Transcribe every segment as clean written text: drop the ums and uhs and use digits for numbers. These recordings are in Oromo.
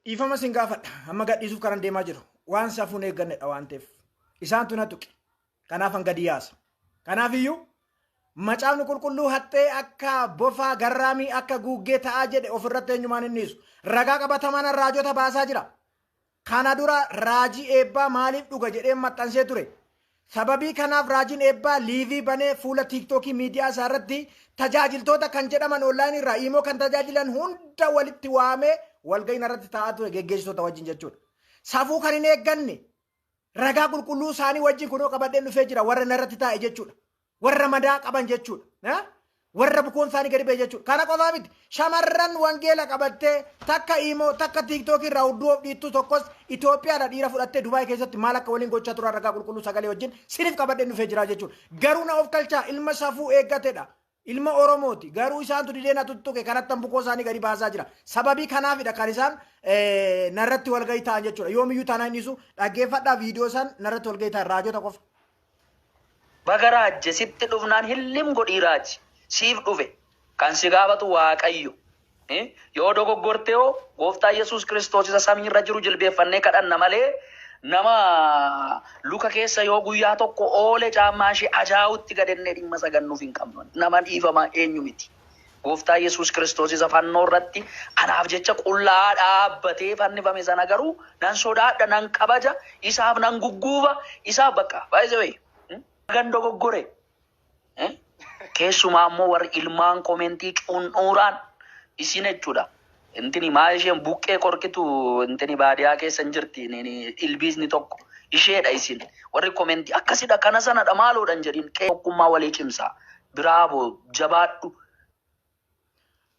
Dhiifama sin gaafadha. Amma gadhiisuuf kanan deemaa jiru. Waan safuun eeggannedha waan ta'eef. Isaantu na tuqe. Kanaafan gadi yaasa. Kanaaf iyyuu macaafni qulqulluu haxxee akka bofaa garraamii akka guuggee ta'aa jedhe ofirratti eenyumaan hin dhiisu. Ragaa qabatamaan raajota baasaa jira. Kana dura raajii eebbaa maaliif dhuga jedhee maxxansee ture. Sababii kanaaf raajiin eebbaa live banee fuula TikTokii miidiyaa isaa irratti tajaajiltoota kan jedhaman online irraa imoo kan tajaajilan hunda walitti waamee walga'iin irratti taa'aa ture geggeessitoota wajjin jechuudha. Safuu kan hin eegganne ragaa qulqulluu isaanii wajjin kunoo qabadheen dhufee jira warra narratti taa'e jechuudha. Warra madaa qaban jechuudha. Warra bukoon isaanii gadi ba'e jechuudha. Kana qofaa miti. Shamarran wangeela qabattee takka imoo takka TikTokii irraa hudduu of dhiittu tokkos Itoophiyaadha dhiira fudhattee Dubaay keessatti maal akka waliin gochaa turan ragaa qulqulluu sagalee wajjin siniif qabadheen dhufee jira jechuudha. Garuu na of kalchaa ilma safuu eeggatedha. Ilma Oromooti. Garuu isaantu didee na tuttuqe kanattan bukoo isaanii gadi baasaa jira. Sababii kanaafidha kan isaan narratti walgahii ta'an jechuudha. Yoomiyyuu taanaan hin dhiisu dhaggeeffadhaa viidiyoo isaan narratti walgahii ta'an raajota qofa. Baga raajje sitti dhufnaan hillim godhii raaji. Siif dhufe. Kan si gaafatu Waaqayyo. Yoo dogoggorte hoo Gooftaa Yesuus Kiristoos isa samiirra jiru jilbeeffannee kadhanna malee nama luka keessa yoo guyyaa tokko oole caammaa ishee ajaa'utti gadennee dhimma sagannuuf hin qabnu. Nama dhiifamaa eenyu miti. Gooftaa Yesuus Kiristoos isa fannoo irratti anaaf jecha qullaa dhaabbatee fannifame sana garuu nan sodaadha, nan kabaja, isaaf nan gugguufa, isaaf bakka by the way gan dogoggore. Keessumaa immoo warri ilmaan komentii cun'uuraan isin jechuudha. Intini maa isheen buqqee qorkitu intini baadiyaa keessa hin jirti ilbiisni tokko isheedha isin. Warri komentii akkasidha kana sanadha maaloodha hin jedhin tokkummaa walii cimsaa. Bravo jabaadhu.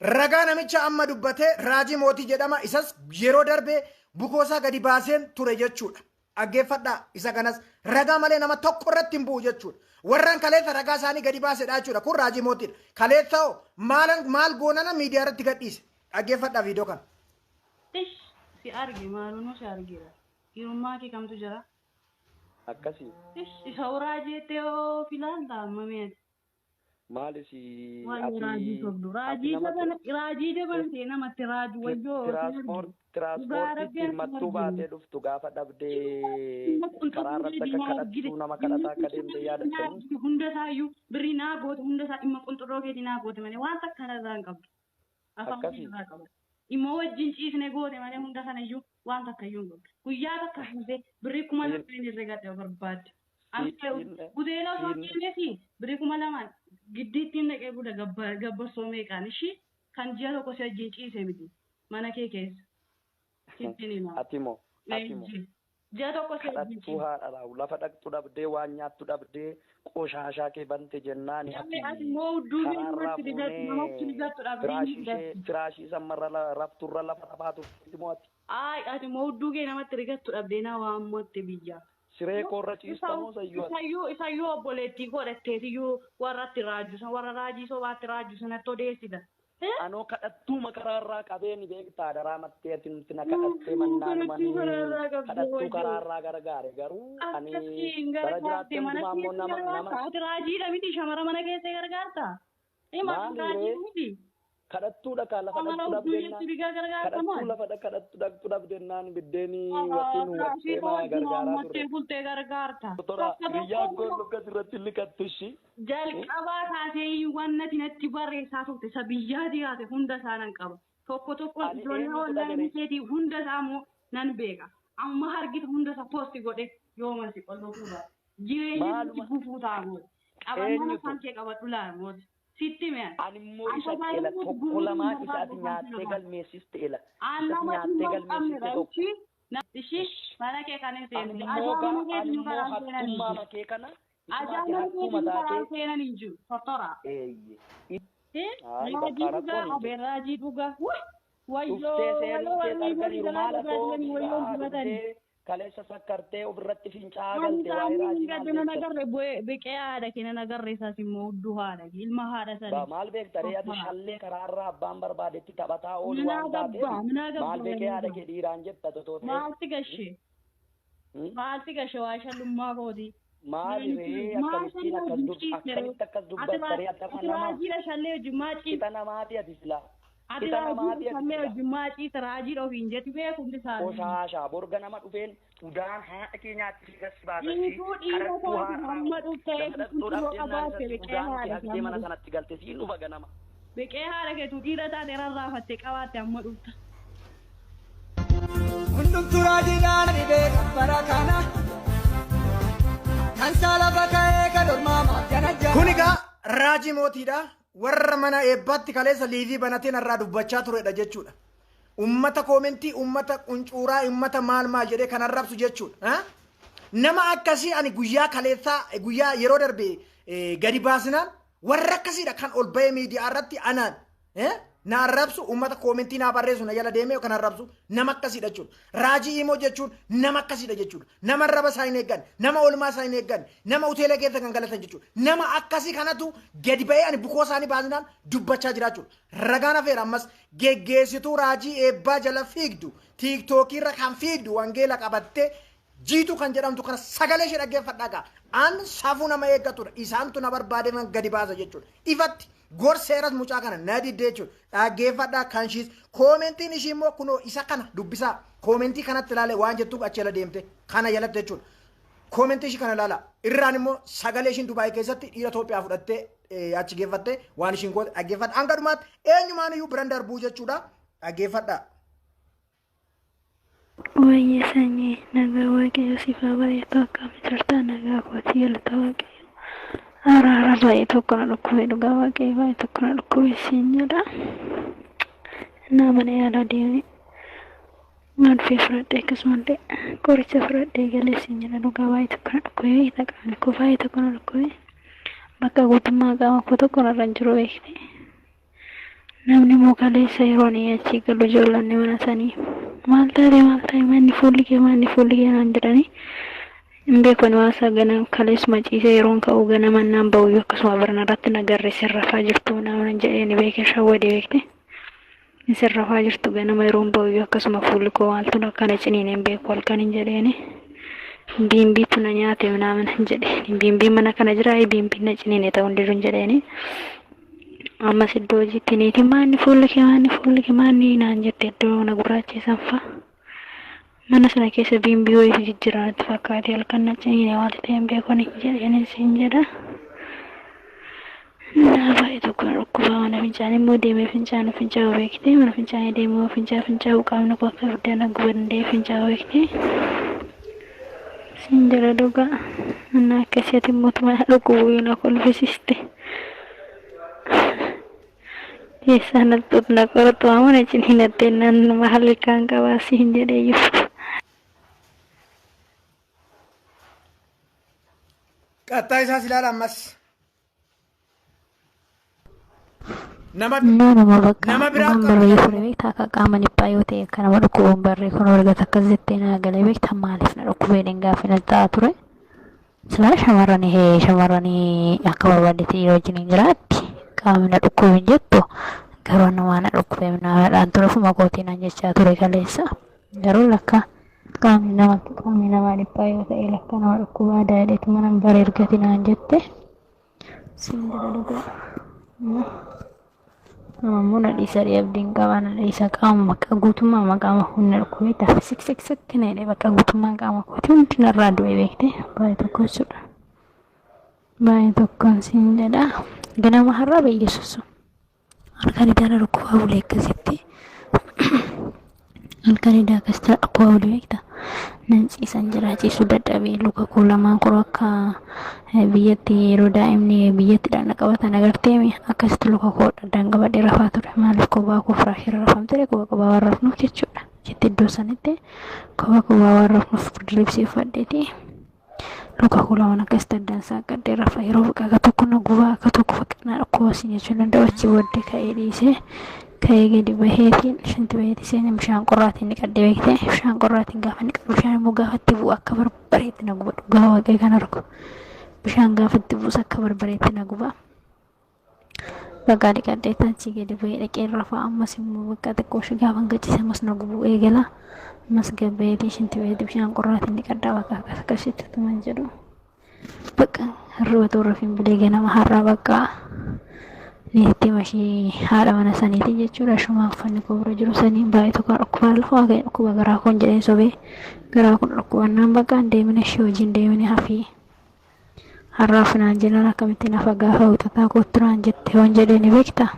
Ragaa namicha amma dubbate Raajii Mootii jedhama. Isas yeroo darbe bukoosaa gadi baaseen ture jechuudha. Dhaggeeffadhaa isa kanas ragaa malee nama tokko irratti hin bu'u jechuudha. Warran kaleessa ragaa isaanii gadi baasedha jechuudha. Kun Raajii Mootiidha. Kaleessa hoo maalan maal goonana miidiyaa irratti gadhiise. Dhaggeeffadhaa viidiyoo kana. Tish si arge maalunuu si argeera. Dhiirummaa kee kamtu jira? Akkasii. Tish isa raajii jettee of ilaalta amma mee ati. Maali si Waa'ee ati raajii sobdu. ati Raajii nama jabana raajii jabana ta'e namatti raaju wayyoo si arge. tiraanspoort Dhugaa rabbi tiraanspoortiitti ati mattuu arginu. baatee dhuftu gaafa dhabdee karaa irratti akka kadhattuu nama kadhataa akka deemte yaadattanii. Hunda isaayyuu birrii naa goote hunda isaa dhimma qunxurroo keetii naa goote malee waan takka irraa hin qabdu. Afaan Akkasii. irraa qaba. Dhimma wajjin ciisne goote malee hunda kanayyuu waan takka iyyuu hin qabdu. Guyyaa takka fuutee birrii 2000 Siin hin herregadhe barbaadde. siin Hoteela osoo siin deemeeti birrii 2000 giddiittiin dhaqee bula gabbarsoo meeqaan ishii kan ji'a tokko si wajjin ciise miti mana kee keessa. Sittin hima. Ati moo ati moo Leenji. Ji'a tokko si wajjin kadhattuu ciise. haadha laawu lafa dhaqxu dhabdee waan nyaattu dhabdee qoshaashaa kee bante jennaani Namni ati ati immoo hudduu kee karaarraa namatti digattu namatti fuunee digattu dhabdee firaashii hin ishee digattu. firaashii sammarra rafturra lafa rafaa turteeti moo ati Ayi ati immoo hudduu kee namatti rigattu dhabdee na waammatte biyya. siree koorra ciista moo sayyuu ati Isayyuu isayyuu obboleettii koo dhatteetiyyuu warra itti raaju san warra raajii sobaatti raaju sanatti odeessita. Anoo kadhattuuma karaarraa qabee ni beektaa daraa mattee ati nuti na kadhattee mannaanuma Kadhattuu karaarraa qabdee kadhattuu wajjin. karaarraa gargaare garuu ani Akkasiin bara gargaarte jiraatte mana hundumaa immoo keessa nama nama gargaarta. Ati raajiidha miti shamara mana keessa gargaarta. Ima maali raajii ree miti. kadhattuudha kaa lafa Shamara dhaqxu hudduu dhabdennaan jetti rigaa gargaarta kadhattuu maal? lafa kadhattu dhaqxu dhabdennaan biddeenii wattiin Raashii wattee maa wajjin gargaaraa waammattee turre. bultee gargaarta. Tola Tokko hiriyyaan tokko koo lukas irratti liqattu ishii. Jalqabaa kaasee wannati natti barreessaa turte isa biyyaatii kaase hunda isaa nan qaba. Tokko tokkoon Ani ijoollee eenyutu onlaayinii dhagare? keetii hunda isaa immoo nan beeka. Amma hargita hunda isaa poosti godhe yooma si qollofuu baate. Jireenya sitti Maaluma gufuu ta'a mooti. Qabannaan eenyutu? afaan kee qabadhu laala mooti. Sitti mee ani. Ani immoo An isa ela tajaajiluuf tokko guutuu lamaan isa barbaadu ati afaan nyaattee lafaa. galmeessiste ela. An Isa ati nama nyaattee dhimma hin galmeessiste qabnedha tokko. ishii. Ishii mana kee kan hin Ani seenne. immoo Ajaa gaa mana ani keetiin immoo karaan seenan hin hattummaa jiru. makee kana isuma Ajaa ati mana hattuu keetiin mataa karaan kee seenan hin jiru. Tortora. eeyye. Eh? Hayi Raajii bakka dhugaa rakkoon hin jiru. abee raajii dhugaa. Wuy! Wayyoo Dhuftee seenuu wayyoo kees warri borii arganiiru jalaa maal dhugaa atoo jiranii wayyoon biraa dibatanii. dhuftee kaleessa sakkartee ofirratti fincaa'aa Ani galte waa'ee isaanii hin raajii maal gadde nan beekta? agarre bu'ee biqee haadha kee nan agarre isaas immoo hudduu haadha kee ilma haadha Ba sanii. maal beekta ree ati Tortora. shallee karaarraa abbaan barbaadetti taphataa oolu Minaa waan taateef gabbaa minaa maal gabbaa beekee haadha wayyoo. kee dhiiraan jetta totoo ta'e. Maalti gashee? Maalti gashee waa shallummaa kooti? Maali ree Maal akkamittiin shallee akkas wajjin dub ciisne ree? akkamitti akkas Ati dubbatta ree ati ati nama raajiidha shallee wajjin maa ciiste? qixa namaati ati silaa. Ati Isa raajii namaati ati uffanne silaa. wajjin maaciisa raajiidha ofiin jetti beeku hundi isaanii. Qoshaashaa borga nama dhufeen udaan haadha kee nyaatti gas baasachii Dhiituu dhiira kadhattuu taate haadhaa hamma dhuftee lafa dhaqxuudhaaf yoo jennaan qabaatte isatti biqee udaan kee haadha kee haqxee hamma mana dhufte. sanatti galte siin dhufa ganama. Biqee haadha keetu dhiira taate rarraafattee qabaatte amma dhufta. Hundumtuu raajiidhaan dhibee qabbara kana. Kan saala ka'ee kan ormaa maaf jana. Kun egaa raajii mootiidha. Warra mana eebbaatti kaleessa liivii banateen irraa dubbachaa turedha jechuudha. Ummata koomentii, ummata quncuuraa, ummata maal maal jedhee kan arrabsu jechuudha. Nama akkasii ani guyyaa kaleessaa, guyyaa yeroo darbe gadi baasnaan, warra akkasiidha kan ol bahee miidiyaa irratti anaan na arrabsu, ummata koomentii naa barreessu na jala deemee kan arrabsu nama akkasiidha jechuudha. Raajii immoo jechuun nama akkasiidha jechuudha. Nama arraba isaa hin eeggan, nama oolmaa isaa hin eeggan, nama hoteela keessa kan galatan jechuudha. Nama akkasii kanatu gadi bahee ani bukoo isaanii baasnaan dubbachaa jira jechuudha. Ragaan hafeera ammas geggeessituu raajii eebbaa jala fiigdu, tiiktookii irra kan fiigdu, wangeela qabattee Jiitu kan jedhamtu kana sagalee ishee dhaggeeffadhaa gaa. An safuu nama eeggatudha. Isaantu na barbaade man gadi baasa jechuudha. Ifatti gorseeras mucaa kana na diddee jechuudha. Dhaggeeffadhaa kan ishiis. Koomentiin ishii immoo kunoo isa kana dubbisaa. Koomentii kanatti ilaale waan jettuuf achi jala deemte kana jalatti jechuudha. Koomentii ishii kana ilaala. Irraan immoo sagalee ishiin Dubaayii keessatti dhiira Itoophiyaa fudhattee achi geeffattee waan ishiin goote dhaggeeffadha. Hanga dhumaatti eenyumaan iyyuu biran darbuu jechuudha. Dhaggeeffadhaa. Wayyee sanyii, nagaa waaqayyo siif haa baay'atu. Akkam jirta? Nagaa kooti, galata waaqayyo. Araara baay'ee tokko na dhukkube, dhugaa waaqayyo baay'ee tokko na dhukkube siin jedha. Innaa mana yaalaa deemee marfee fudhadhee, akkasumallee qoricha fudhadhee galee siin jedha. Dhugaa baay'ee tokko na dhukkube beekta, qaamni koo baay'ee tokko na dhukkube, bakka guutummaa qaama koo tokko narra hin jiru beekte. Namni immoo kaleessa yeroo ani achii galu ijoollonni mana sanii maal taate, maal taate, manni fuulli kee, manni fuulli kee naan jedhanii. Hin beeku ani waan isaa. Ganam kaleessuma ciisee yeroon ka'u ganama naan ba'u iyyuu akkasuma birna irratti nagarre sirrafaa jirtu naan jedhee ni beekee shawwade beekte. Sirrafaa jirtu, ganama yeroon ba'u iyyuu akkasuma fuulli koo maaltu akkana ciniinee hin beeku halkan hin jedheeni. Biimbiitu na nyaate minaamin hin jedheen. Biimbiin mana kana jira, biimbiin na ciniine ta'uu hin didu hin jedheeni. Ammas iddoo hojiitti niitiin maanni fuulli kee, maanni fuulli kee, maanni naan jette, iddoo na gurraacheessan fa'a. Mana sana keessa biimbii wayiitu jijjiira natti fakkaate, halkan na ciniine, wanti ta'e hin beeku ani jedheen siin jedha. Naa baay'ee tokko na dhukkuba. Mana fincaanii immoo deemee fincaanu fincaa'u beekte, mana fincaanii deemee fincaa fincaa'u qaamni koo akka ibiddaa na guba danda'ee fincaa'u beekte. Siin jedha dhugaa. Innaa akkasitti immoo tuma na dhukkubu na kolfisiiste. Keessaa na na qoratu amana ciniinattee naan maal ilkaan qabaa siin jedhee jiru. Qaxxaa isaas ilaala ammas. Nama Innaa nama bakka nama biraa dhugaan qabna barree jedhamu. ture beektaa, akka qaama dhiphaa yoo ta'e akka nama dhukkubu hin barree kun erga akkas jettee naa galee beektaa, maaliif na dhukkubee hin gaaffii na ta'a ture. Silaa shamarran hee shamarran akka barbaadetti dhiira wajjin hin jiraatti, qaamni na dhukkubu hin jettu, garuu nama na dhukkubee naadhaan ture ofuma kootii naan jechaa ture kaleessa. Garuu lakka qaamni nama qaamni namaa dhiphaa yoo ta'e lakka nama dhukkubaa daa'idheetu mana bara ergati naan jette. Siin jedha dhugaa. Nama immoo na dhiisa abdiin qaba, na dhiisa. Qaama bakka guutummaa qaama humna dhukkubee ta'a sik sik sik na jedhee, bakka guutummaa qaama kootii hundi narraa du'e beekte, baay'ee tokko jechuudha. Baay'ee tokkoon siin jedha. Ganama har'aa beeyyisuusu. Halkan idaana dhukkubaa bulee akkasitti. Halkan idaa akkasitti dhukkubaa bulee beekta. Nan ciisan jira, ciisuu dadhabee luka koo lamaan koo akka biyyatti yeroo daa'imni biyyatti dhaqna qabatan agarteemi, akkasitti luka koo addaan qabadhee rafaa ture. Maaliif kophaa koo firaashirra rafamte, kophaa kophaa waan rafnuuf jechuudha. Jetti iddoo sanitti kophaa kophaa waan rafnuuf diribsiifadheeti. Luka koo lamaan akkasitti addaan saaqadhee rafa. Yeroo bakka akka tokko na gubaa, akka tokko bakka na dhukkuba siin jechuu danda'u. Achi booddee ka'ee dhiisee ka'ee gadi baheetiin shanti baheetii seenee bishaan qorraatiin dhiqadhee beektee. Bishaan qorraatiin gaafa dhiqadhu bishaan immoo gaafa itti bu'u akka barbareetti na guba. Dhugaa waaqayyo kan argu bishaan gaafa itti bu'us akka barbareetti na guba. Bakka dhiqadhee achii gadi bahee dhaqee rafaa. Ammas immoo bakka xiqqoo ishee gaafa gachiise ammas na gubuu eegala. Ammas gabbayeetii shinti baheetii bishaan qorraatiin dhiqadhaa, bakka akkas akkasitti tuman jedhu. Bakka hirriba toorra fin bulee ganama har'aa bakka Niitti mashii haadha mana saniitiin jechuudha. Shumaa uffanni koo bira jiru saniin baay'ee tokko na dhukkubaa lafa waaqayyo dhukkuba garaa koon jedheen sobee garaa kun dhukkubannaan bakka hin deemine ishee wajjin deemine hafii. Har'aaf naan jennaan akkamittiin hafa gaafa wixataa koottu naan jette yoon jedhee ni beektaa?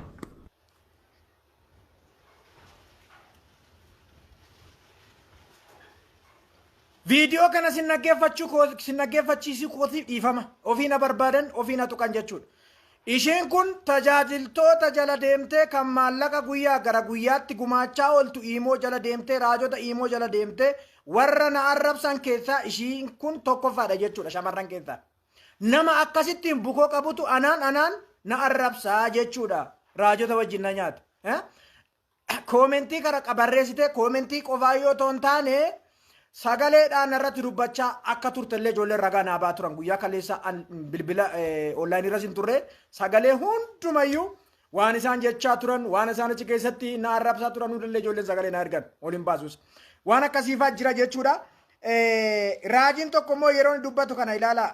Viidiyoo kana sin dhaggeeffachuu koo sin dhaggeeffachiisuu kootiif dhiifama. Ofii na barbaadan ofii na tuqan jechuudha. Isheen kun tajaajiltoota jala deemtee kan maallaqa guyyaa gara guyyaatti gumaachaa ooltu iimoo jala deemtee raajota iimoo jala deemtee warra na arrabsan keessaa ishiin kun tokkoffaadha jechuudha shamarran keessaa. Nama akkasittiin bukoo qabutu anaan anaan na arrabsaa jechuudha. Raajota wajjin na nyaata. Eh? Koomentii kana barreessitee koomentii qofaa yoo ta'u hin taane sagaleedhaan irratti dubbachaa akka turtellee ijoolleen ragaa naa baa turan guyyaa kaleessa an bilbila onlaayinii irras hin turre sagalee hundumayyuu waan isaan jechaa turan waan isaan achi keessatti na arrabsaa turan hundallee ijoolleen sagalee na ergan ol hin baasus waan akkasiifaa jira jechuudha. Raajiin tokko immoo yeroo inni dubbatu kana ilaalaa.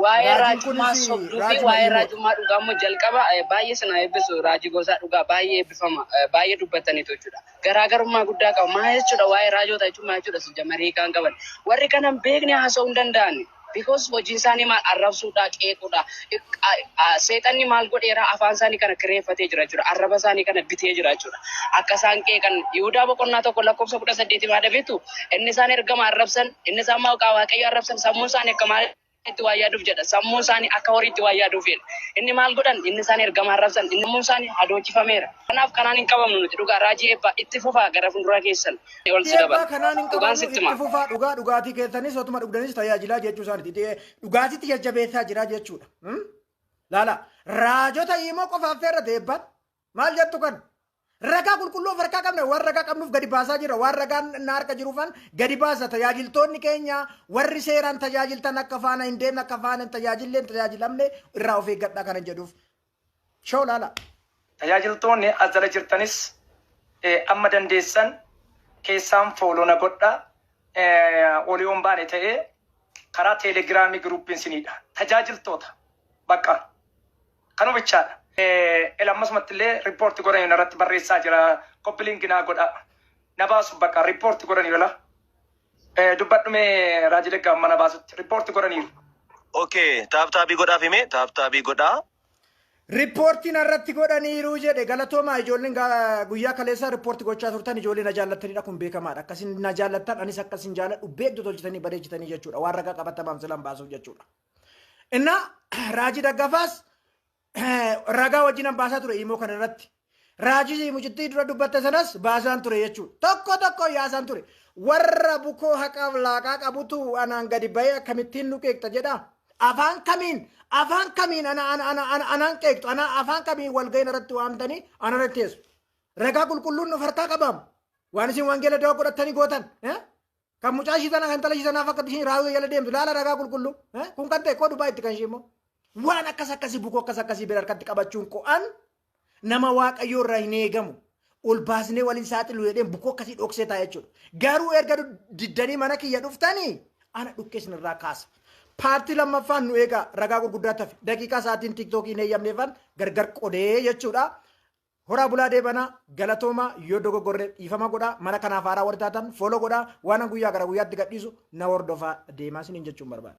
Waa'ee Raajiin raajummaa kunis sobduu fi raajuma waa'ee imoodha. raajummaa dhugaa immoo jalqaba baay'ee sana eebbisu raajii gosaa dhugaa baay'ee eebbifama baay'ee dubbattaniitu jechuudha. Garaagarummaa guddaa qaba. Maal jechuudha waa'ee raajota jechuun maal jechuudha si jamarii kan qaban. Warri kana hin beekne haasa'uu hin danda'an. Because hojiin isaanii maal arrabsuudha, qeequudha. Seexanni maal godheera afaan isaanii kana kireeffatee jira jechuudha. Arraba isaanii kana bitee jira jechuudha. Akka isaan qeeqan Yihudaa boqonnaa 1 lakkoofsa 18 maal beektu inni isaan ergama arrabsan inni isaan maqaa Waaqayyo arrabsan sammuun isaanii akka maalitti waa yaaduuf jedha. Sammuun isaanii akka horiitti waa yaaduuf jedha. Inni maal godhan inni isaan ergama arrabsan inni sammuun isaanii hadoochifameera. Kanaaf kanaan hin qabamnu nuti dhugaa raajii eebbaa itti fufaa gara fuulduraa keessan ol si Eebbaa dabala. kanaan hin Dhugaan qabamnu sitti itti hima. fufaa dhugaa dhugaatii keessanis otuma dhugdanis tajaajilaa jechuu isaaniiti. Dhugaatiitti jajjabeessaa jira jechuudha. Laala raajota himoo qofa affeerrate eebbaan maal jettu kan ragaa qulqulluu of harkaa qabna waan ragaa qabnuuf gadi baasaa jira waan ragaan na harka jiruufan gadi baasa tajaajiltoonni keenya warri seeraan tajaajiltan akka faana hin deemne akka faana hin tajaajille hin tajaajilamne irraa of eeggadhaa kanan jedhuuf shoo laala. Tajaajiltoonni as jala jirtanis amma dandeessan keessaan follow na godhaa. Ol yoon baane ta'ee karaa teelegiraamii giruuppiin siniidha. Tajaajiltoota bakka kanuma bichaadha. Ela ammasumatti illee riippoorti godhanii narratti barreessaa jira. Koppiliingi naa godhaa. Na baasu bakka riippoorti godhanii lola. Dubbadhu mee Raajii Daggaa mana baasutti riippoorti godhaniiru. Okay, tap taabii godhaaf hime, tap taabii godhaa. Riippoortiin irratti godhaniiru jedhe galatoomaa ijoolleen guyyaa kaleessaa riippoorti gochaa turtan ijoollee na jaallattanidha kun beekamaadha. Akkasin na jaallattan anis akkasin jaalladhu beektu tolchitanii bareechitanii jechuudha. Waan ragaa qabatamaaf silan baasuuf jechuudha. Inna Raajii Daggafaas ragaa wajjin baasaa ture imoo kana irratti. Raajii mucittii dura dubbatte sanas baasaan ture jechuudha. Tokko tokko yaasaan ture. Warra bukoo haqaaf laaqaa qabutu anaan gadi bahee akkamittiin nu qeeqxa jedha. Afaan kamiin ana ana ana ana anaan qeeqxu ana afaan kamiin walga'iin irratti waamtanii ana irratti teessu. Ragaa qulqulluun of harkaa qabamu. Waan isin wangeela dawaa godhattanii gootan. Kan mucaa ishii tana kan intala ishii tanaaf akka isheen raawwii jala deemtu laala ragaa qulqulluu. Kun kan ta'e koo Dubaa itti kan ishee immoo. Waan akkas akkasii bukoo akkas akkasii bira harkatti qabachuun qo'an nama Waaqayyoo irraa hin eegamu. Ol baasnee waliin saaxilu jedheen bukoo akkasii dhoksee ta'a jechuudha. Garuu erga diddanii mana kiyya dhuftanii ana dhukkee isinirraa kaasa. Paartii lammaffaan nu eegaa ragaa gurguddaa tafe daqiiqaa sa'aatiin tiiktookii hin eeyyamneefan gargar qodee jechuudha. Horaa bulaa deebanaa galatoomaa yoo dogoggorre dhiifama godhaa mana kanaaf haaraa warri taatan follow godhaa waan guyyaa gara guyyaatti gadhiisu na hordofaa deemaa isiniin jechuun barbaada.